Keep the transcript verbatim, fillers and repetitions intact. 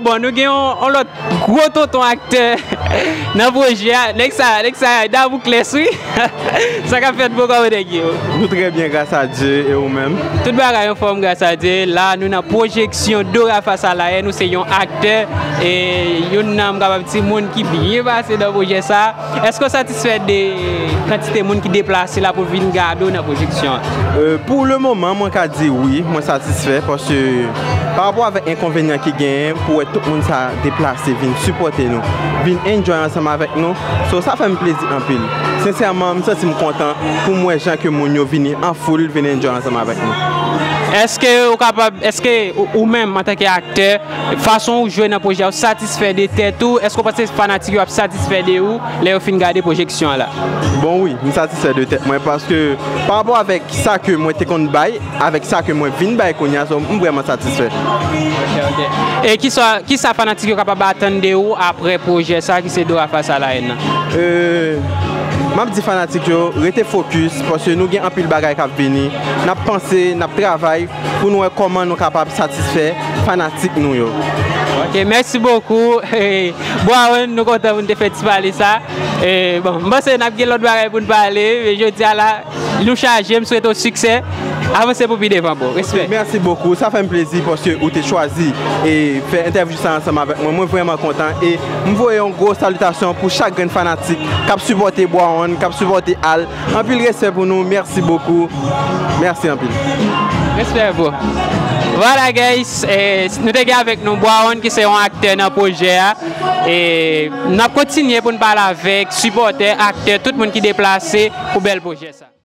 Bon, nou gen yon, yon lòt gwo tonton aktè nan pwojè a. Nèg sa, nèg sa, daboukles, wi. Sa k ap fèt, bro, kòman nèg yo? Nou trè byen, gras a Dye, e ou menm? Tout bagay anfòm, gras a Dye. La, nou nan pwojeksyon Dora Face à la haine, ou se yon aktè, e youn nan, m kapab di, moun ki byen pase nan pwojè sa. Èske w satisfè de kantite moun ki deplase la pou vin gade w nan pwojeksyon an? Euh, pou le moman, mwen ka di wi, mwen satisfè, paske pa rapò avèk enkonvenyan ki genyen, pou wè tout moun sa deplase, vin sipòte nou, vin enjoy ansanm avèk nou, so, sa fè m plezi anpil. Sensèman, m santi m kontan pou m wè jan ke moun yo vini an foul, vin enjoy ansanm avèk nou. Èske ou kapab, èske ou, ou menm, antanke aktè, fason ou jwe nan pwojè a, ou satisfè de tèt ou? Èske ou panse fanatik yo ap satisfè de ou lè yo fin gade pwojeksyon an la? Bon, wi, m satisfè de tèt mwen, paske pa rapò avèk sa ke mwen te konn bay, avèk sa ke mwen vin bay kounye a, so, m vrèman satisfè. Ok, ok. E kisa, kisa fanatik yo kapab atann de ou apre pwojè sa ki se Dora Face à la haine nan? Euh, m ap di fanatik yo, rete fokis, paske nou gen anpil bagay k ap vini. N ap panse, n ap travay pou nou wè kòman nou kapab satisfè fanatik nou yo. Ok, mèsi bokou. Hey, Bwawann, nou kontan pou n te fè ti pale sa. E, bon, m panse n ap gen lòt bagay pou n pale, men jodi a la, nou chaje, m swete w siksè. Avanse pou pi devan, bro. Respè. Mèsi bokou. Sa fè m plezi paske ou te chwazi e fè entèvyou sa ansanm avèk mwen. Mwen vrèman kontan e m voye yon gwo salitasyon pou chak grenn fanatik k ap sipòte Bwawann, k ap sipòte Al. Anpil respè pou nou. Mèsi bokou. Mèsi anpil. Respè, bro. Vwala, guys, eh, nou te gen avèk nou Bwawann ki se yon aktè nan pwojè a. E n ap kontinye pou n pale avèk sipòtè, aktè, tout moun ki deplase pou bèl pwojè sa.